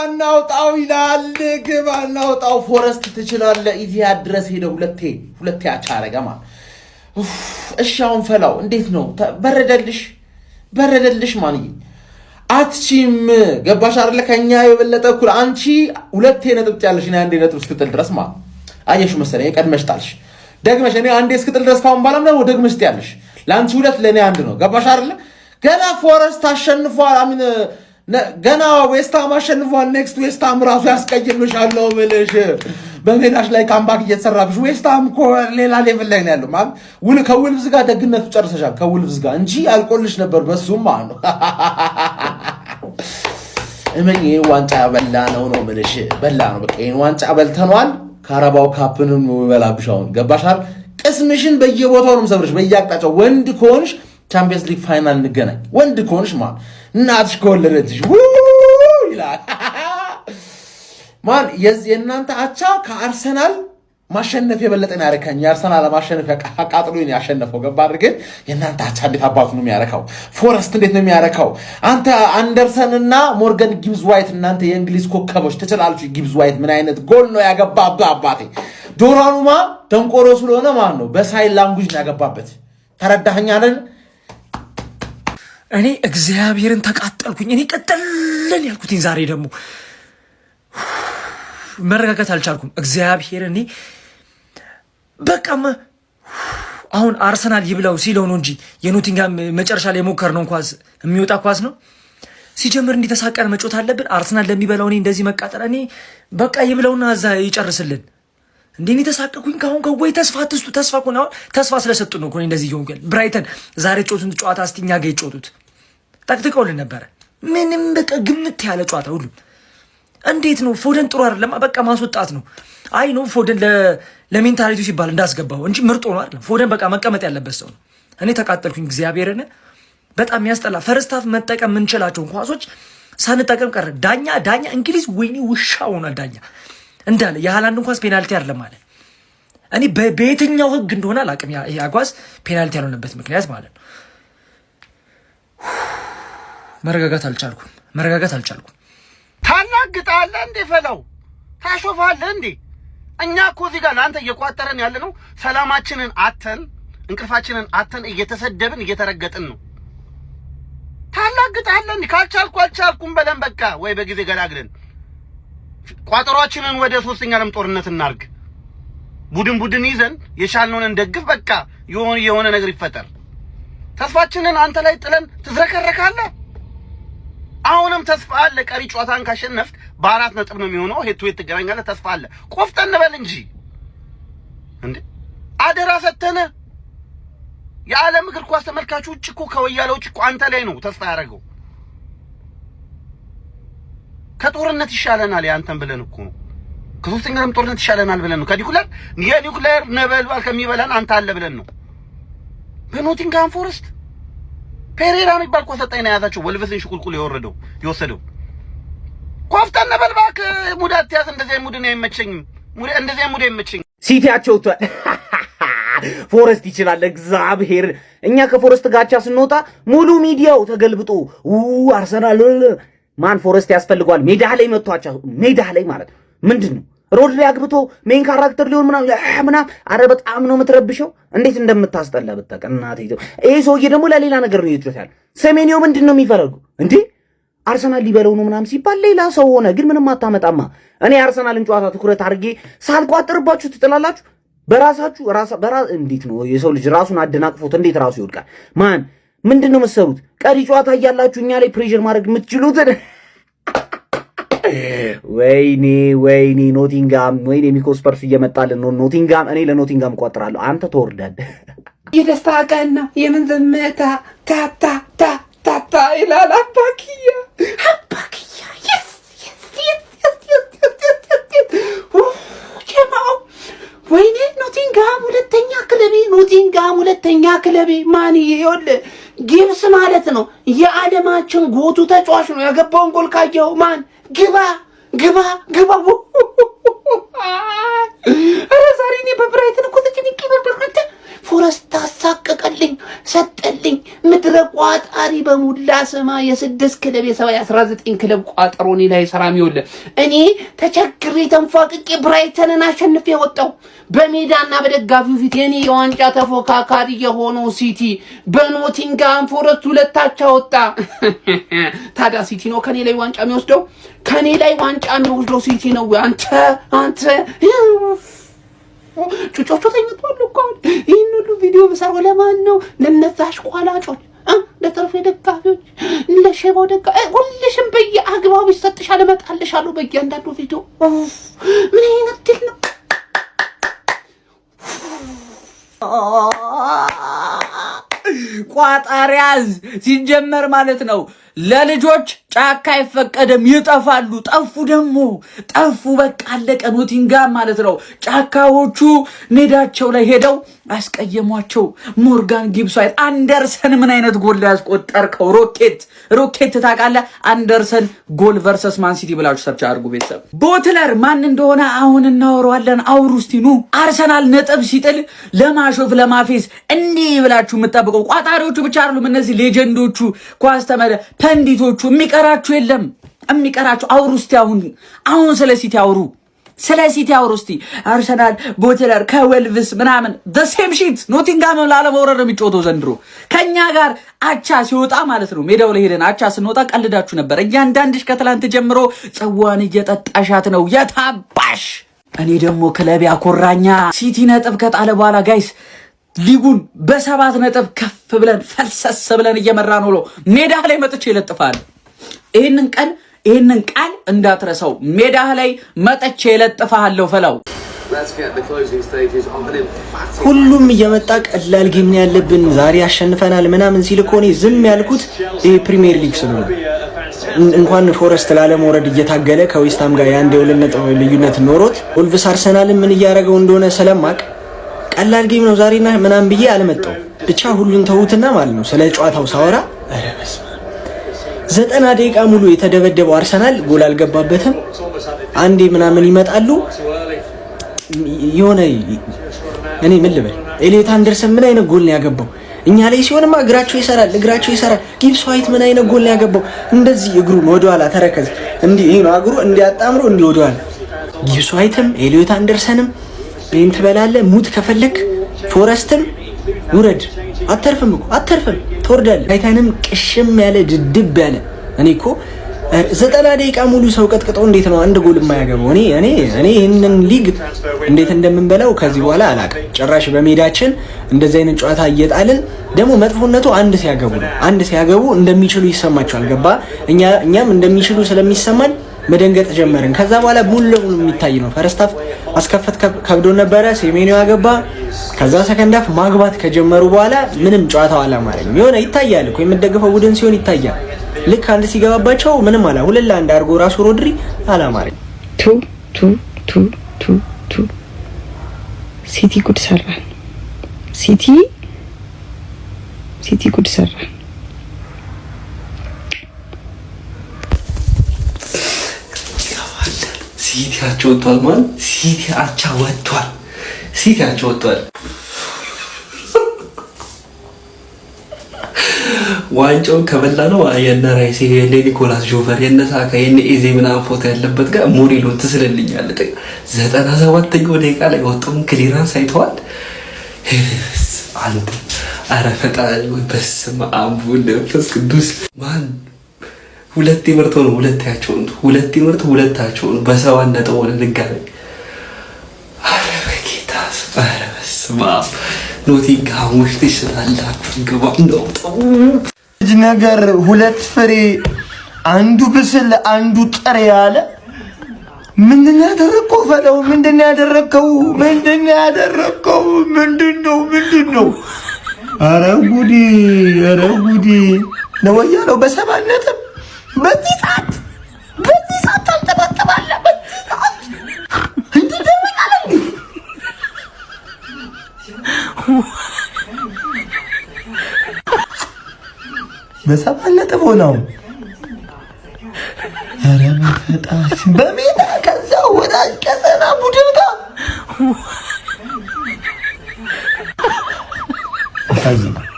እናውጣው ይላል። ግባ እናውጣው። ፎረስት ትችላለህ። ኢቲሃድ ድረስ ሄደ ሁለቴ ሁለቴ አቻ አረገማ። እሺ አሁን ፈላው እንዴት ነው? በረደልሽ በረደልሽ ማንዬ አትቺም። ገባሽ አይደለ? ከኛ የበለጠ እኩል አንቺ ሁለቴ ነጥብ ያለሽ እኔ አንዴ ነጥብ እስክጥል ድረስ ማለት አየሽ መሰለኝ ቀድመሽ ጣልሽ። ደግመሽ እኔ አንዴ እስክጥል ድረስ ካሁን በኋላም ደግሞ ደግመሽ ትያለሽ። ለአንቺ ሁለት ለእኔ አንድ ነው። ገባሽ አይደለ? ገና ፎረስት አሸንፏል። I mean ገና ዌስትሃም አሸንፏል። Next ዌስትሃም ራሱ ያስቀይምሻል ነው የምልሽ። በሜዳሽ ላይ comeback እየተሰራብሽ ዌስትሃም እኮ ሌላ level ላይ ነው ያለው። ማለት ውል ከውልቭዝ ጋር ደግነቱ ጨርሰሻል ከውልቭዝ ጋር እንጂ አልቆልሽ ነበር በሱም ማለት ነው። እመኝ ይሄን ዋንጫ በላ ነው ነው የምልሽ፣ በላ ነው በቃ። ይሄን ዋንጫ በልተነዋል። ካራባው ካፕንም ይበላብሽ አሁን ገባሻል። ቅስምሽን በየቦታው ነው የምሰብርሽ፣ በየአቅጣጫው። ወንድ ከሆንሽ ቻምፒየንስ ሊግ final እንገናኝ። ወንድ ከሆንሽ ማለት እናትሽ ከወለደችሽ ይላል ማን የእናንተ አቻ ከአርሰናል ማሸነፍ የበለጠ ነው ያረካኝ። የአርሰናል ማሸነፍ አቃጥሎ ያሸነፈው ገባ አድርገን የእናንተ አቻ እንዴት አባቱ ነው የሚያረካው? ፎረስት እንዴት ነው የሚያረካው? አንተ አንደርሰን እና ሞርገን ጊብዝ ዋይት እናንተ የእንግሊዝ ኮከቦች ትችላላችሁ። ጊብዝ ዋይት ምን አይነት ጎል ነው ያገባብህ አባቴ። ዶራኑማ ደንቆሮ ስለሆነ ማለት ነው በ sign language ነው ያገባበት። ተረዳኸኝ አይደል? እኔ እግዚአብሔርን ተቃጠልኩኝ። እኔ ቀጠለን ያልኩትኝ ዛሬ ደግሞ መረጋጋት አልቻልኩም። እግዚአብሔር እኔ በቃ አሁን አርሰናል ይብላው ሲለው ነው እንጂ የኖቲንጋም መጨረሻ ላይ የሞከርነው ኳስ የሚወጣ ኳስ ነው። ሲጀምር እንዲህ ተሳቀን መጮት አለብን። አርሰናል ለሚበላው እኔ እንደዚህ መቃጠል እኔ በቃ ይብለውና እዛ ይጨርስልን። እንዴ እኔ ተሳቀኩኝ። ካሁን ከወይ ተስፋ አትስጡ። ተስፋ እኮ ነው ተስፋ ስለሰጡ ነው እኮ እንደዚህ እየሆንኩ ያለ። ብራይተን ዛሬ ጮቱን ጨዋታ እስቲ እኛ ጋር ይጮቱት ጠቅጥቀውልን ነበረ። ምንም በቃ ግምት ያለ ጨዋታ ሁሉም እንዴት ነው ፎደን ጥሩ አይደለም። በቃ ማስወጣት ነው። አይ ነው ፎደን ለ mentality ው ሲባል እንዳስገባው እንጂ ምርጥ ነው አይደለም። ፎደን በቃ መቀመጥ ያለበት ሰው ነው። እኔ ተቃጠልኩኝ። እግዚአብሔርን በጣም ያስጠላ። First half መጠቀም የምንችላቸውን ኳሶች ሳንጠቀም ቀረ። ዳኛ ዳኛ እንግሊዝ ወይኔ ውሻ ሆኗል ዳኛ እንዳለ የሃላንድን ኳስ ፔናልቲ አይደለም አለ። እኔ በየትኛው ህግ እንደሆነ አላውቅም። ይሄ ኳስ ፔናልቲ ያልሆነበት ምክንያት ማለት ነው። መረጋጋት አልቻልኩም። መረጋጋት አልቻልኩም። ታላግጣለህ እንዴ? ፈላው ታሾፋለህ እንዴ? እኛ እኮ እዚህ ጋር ለአንተ እየቋጠረን ያለ ነው። ሰላማችንን አተን እንቅልፋችንን አተን እየተሰደብን እየተረገጥን ነው። ታላግጣለህ እንዴ? ካልቻልኩ አልቻልኩም በለን በቃ። ወይ በጊዜ ገላግለን ቋጠሯችንን ወደ ሶስተኛ ዓለም ጦርነት እናርግ። ቡድን ቡድን ይዘን የቻልነውን እንደግፍ። በቃ የሆነ የሆነ ነገር ይፈጠር። ተስፋችንን አንተ ላይ ጥለን ትዝረከረካለህ። አሁንም ተስፋ አለ። ቀሪ ጨዋታን ካሸነፍክ በ4 ነጥብ ነው የሚሆነው። Head to head ትገናኛለህ። ተስፋ አለ። ቆፍጠን በል እንጂ እንዴ! አደራ ሰተነ። የዓለም እግር ኳስ ተመልካቹ ውጭ እኮ ከወያለ ውጭ እኮ አንተ ላይ ነው ተስፋ ያደረገው። ከጦርነት ይሻለናል ያንተን ብለን እኮ ነው። ከሶስተኛ ዓለም ጦርነት ይሻለናል ብለን ነው። ከኒኩለር የኒኩለር ነበልባል ከሚበላን አንተ አለ ብለን ነው። በኖቲንግሃም ፎረስት ፔሬራ የሚባል እኮ አሰልጣኝ ነው የያዛቸው። ወልቨስን ሽቁልቁል የወረደው የወሰደው። ቆፍጠን በል እባክህ። Mood አትያዝ። እንደዚህ mood ነው አይመቸኝም። እንደዚህ mood አይመቸኝም። ሲቲያቸው ፎረስት ይችላል። እግዚአብሔር እኛ ከፎረስት ጋቻ ስንወጣ ሙሉ ሚዲያው ተገልብጦ አርሰናል ማን ፎረስት ያስፈልገዋል። ሜዳ ላይ መጥቷቸው ሜዳ ላይ ማለት ምንድን ነው ሮድሪ አግብቶ main character ሊሆን ምናምን ምናምን። አረ በጣም ነው የምትረብሸው። እንዴት እንደምታስጠላ ብታውቅ እናቴ። ይሄ ሰውዬ ደግሞ ለሌላ ነገር ነው እየጮህ ያለ። ሰሜኒዮ ምንድን ነው የሚፈለጉ እንዴ? አርሰናል ሊበለው ነው ምናምን ሲባል ሌላ ሰው ሆነ። ግን ምንም አታመጣማ። እኔ የአርሰናልን ጨዋታ ትኩረት አድርጌ ሳልቋጥርባችሁ ትጥላላችሁ። በራሳችሁ እንዴት ነው የሰው ልጅ ራሱን አደናቅፎት እንዴት ራሱ ይወድቃል? ማን ምንድን ነው የምትሰሩት? ቀሪ ጨዋታ እያላችሁ እኛ ላይ pressure ማድረግ የምትችሉትን ወይኔ ወይኔ ኖቲንጋም ወይኔ ሚኮ ስፐርስ እየመጣልን ነው። ኖቲንጋም እኔ ለኖቲንጋም እቆጥራለሁ። አንተ ትወርዳለህ። የደስታ ቀን ነው። የምን ዝምታ ታታ ታ ታታ ይላል አባክያ አባክያ። Yes yes yes yes yes yes ጀማው ወይኔ ኖቲንግሃም ሁለተኛ ክለቤ፣ ኖቲንግሃም ሁለተኛ ክለቤ። ማን ይኸውልህ ጊብስ ማለት ነው የዓለማችን GOAT ኡ ተጫዋች ነው። ያገባውን ጎል ካየኸው ማን ግባ ግባ ግባ። ኧረ ዛሬ እኔ በብራይተን እኮ ተጨንቄ ነበር። አንተ ፎረስት አሳቀቀልኝ፣ ሰጠልኝ ምድረ ቋጣሪ በሙላ ስማ፣ የ6 ክለብ የ7 የ19 ክለብ ቋጠሮ እኔ ላይ ሰራም። ይኸውልህ እኔ ተቸግሬ ተንፏቅቄ ብራይተንን አሸንፌ ወጣሁ። በሜዳና በደጋፊው ፊት የኔ የዋንጫ ተፎካካሪ የሆነው ሲቲ በኖቲንግሃም ፎረስት 2 አቻ ወጣ። ታዲያ ሲቲ ነው ከኔ ላይ ዋንጫ የሚወስደው? ከኔ ላይ ዋንጫ የሚወስደው ሲቲ ነው። አንተ ጩጮቹ ተኝቷል እኮ። አሁን ይህን ሁሉ ቪዲዮ ብሰራው ለማን ነው? ለነዛ አሽቋላጮች፣ ለተርፌ ደጋፊዎች፣ ለሼባው ደጋ ሁልሽም በየአግባቡ ይሰጥሻል፣ እመጣልሻለሁ በእያንዳንዱ ቪዲዮ። ምን አይነት ድል ነው? ቋጣሪያዝ ሲጀመር ማለት ነው። ለልጆች ጫካ አይፈቀድም፣ ይጠፋሉ። ጠፉ ደግሞ ጠፉ። በቃ አለቀ። ኖቲንጋም ማለት ነው። ጫካዎቹ ሜዳቸው ላይ ሄደው አስቀየሟቸው። ሞርጋን ጊብስ ዋይት፣ አንደርሰን ምን አይነት ጎል ያስቆጠርከው! ሮኬት ሮኬት ታውቃለህ? አንደርሰን ጎል versus ማንሲቲ ብላችሁ search አድርጉ ቤተሰብ። ቦትለር ማን እንደሆነ አሁን እናወራዋለን። አውሩ እስቲ ኑ። አርሰናል ነጥብ ሲጥል ለማሾፍ ለማፌዝ እንዲህ ብላችሁ የምጠብቀው ቋጣሪዎቹ ብቻ አይደሉም። እነዚህ legend ኦቹ፣ ኳስ ተመደ pundit ኦቹ የሚቀራችሁ የለም። የሚቀራችሁ አውሩ እስቲ አሁን አሁን ስለ ሲቲ አውሩ፣ ስለ ሲቲ አውሩ እስቲ። አርሰናል ቦትለር ከወልቭስ ምናምን same shit። ኖቲንጋም ላለመውረድ ነው የሚጫወተው ዘንድሮ ከኛ ጋር አቻ ሲወጣ ማለት ነው። ሜዳው ላይ ሄደን አቻ ስንወጣ ቀልዳችሁ ነበር። እያንዳንድሽ ከትላንት ጀምሮ ጽዋን እየጠጣሻት ነው የታባሽ። እኔ ደግሞ ክለብ ያኮራኛ ሲቲ ነጥብ ከጣለ በኋላ guys ሊጉን በ7 ነጥብ ከፍ ብለን ፈልሰስ ብለን እየመራ ነው። ሜዳ ላይ መጥቼ ይለጥፋል። ይህንን ቀን ይህንን ቃል እንዳትረሳው። ሜዳህ ላይ መጥቼ እለጥፍሃለሁ። ፈላው። ሁሉም እየመጣ ቀላል game ነው ያለብን ዛሬ አሸንፈናል ምናምን ሲል እኮ እኔ ዝም ያልኩት ይሄ ፕሪሚየር ሊግ ስለሆነ፣ እንኳን ፎረስት ላለመውረድ እየታገለ ከዌስትሃም ጋር የ1 የ2 ነጥብ ልዩነት ኖሮት ወልቭስ አርሰናልን ምን እያደረገው እንደሆነ ስለማቅ ቀላል game ነው ዛሬና ምናምን ብዬ አልመጣው። ብቻ ሁሉን ተዉትና ማለት ነው ስለ ጨዋታው ሳወራ፣ ኧረ በስመ አብ፣ 90 ደቂቃ ሙሉ የተደበደበው አርሰናል ጎል አልገባበትም። አንዴ ምናምን ይመጣሉ የሆነ እኔ ምን ልበል፣ ኤሊዮት አንደርሰን ምን አይነት ጎል ነው ያገባው? እኛ ላይ ሲሆንማ እግራቸው ይሰራል፣ እግራቸው ይሰራል። ጊብስ ዋይት ምን አይነት ጎል ነው ያገባው? እንደዚህ እግሩን ወደኋላ ተረከዝ እንዲህ ይሄ ነው እግሩ እንዲያጣምሮ እንዲህ ወደኋላ። ጊብስ ዋይትም ኤሊዮት አንደርሰንም ቤን ትበላለህ። ሙት ከፈለክ ፎረስትም ውረድ። አተርፍም እኮ አተርፍም፣ ትወርዳለህ። ብራይተንም ቅሽም ያለ ድድብ ያለ። እኔ እኮ 90 ደቂቃ ሙሉ ሰው ቀጥቅጠው እንዴት ነው አንድ ጎል የማያገባው? እኔ ይህንን ሊግ እንዴት እንደምንበላው ከዚህ በኋላ አላውቅም። ጭራሽ በሜዳችን እንደዚህ አይነት ጨዋታ እየጣልን ደግሞ መጥፎነቱ አንድ ሲያገቡ ነው። አንድ ሲያገቡ እንደሚችሉ ይሰማቸዋል። ገባ? እኛም እንደሚችሉ ስለሚሰማን መደንገጥ ጀመርን። ከዛ በኋላ ሙሉ ለሙሉ የሚታይ ነው። First half አስከፈት ከብዶ ነበረ። ሴሜኒዮ ያገባ። ከዛ second half ማግባት ከጀመሩ በኋላ ምንም ጨዋታው አላማረኝም። የሆነ ይታያል እኮ የምደግፈው ቡድን ሲሆን ይታያል። ልክ አንድ ሲገባባቸው ምንም አላ 2-1 አድርጎ ራሱ ሮድሪ አላማረኝ። 2 2 2 2 2 ሲቲ ጉድ ሰራን። ሲቲ ሲቲ ጉድ ሰራን። ሲቲ አቻ ወጥቷል ማለት ሲቲ አቻ ወጥቷል። ሲቲ አቻ ወጥቷል። ዋንጫውን ከበላ ነው የነ ራይሴ፣ የነ ኒኮላስ ጆቨር፣ የነ ሳካ፣ የነ ኤዜ ምናምን ፎቶ ያለበት ጋር ሞዴሉን ትስልልኛለህ። 97ኛው ደቂቃ ላይ የወጣውን clearance አይተዋል። አንተ ኧረ ፈጣሪ ወይ በስመ አብ ወወልድ ወመንፈስ ቅዱስ። ማን ሁለቴ መርተው ነው ሁለታቸውን ሁለቴ መርተው ሁለታቸውን በ7 ነጥብ ሆነ ድጋሚ። ኧረ በጌታ፣ ኧረ በስመ አብ፣ ኖቲንግሃሞች ትችላላችሁ። ግባ ነው። ልጅ ነገር ሁለት ፍሬ አንዱ ብስል አንዱ ጥሬ ያለ ምንድን ነው ያደረግከው? ፈለው ምንድን ነው ያደረግከው? ምንድን ነው ያደረግከው? ምንድን ነው ምንድን ነው? ኧረ ጉዴ! ኧረ ጉዴ ነው ያለው በ7 ነጥብ በዚህ ሰዓት ታንጠባጥባለህ። በዚህ ሰዓት እንዲህ ደረቃል እንዴ? በ7 ነጥብ ሆነው ኧረ በፈጣሪ በሜዳ ከዛ ወዳጅ ቀጠና ቡድን ጋር ያሳዝናል።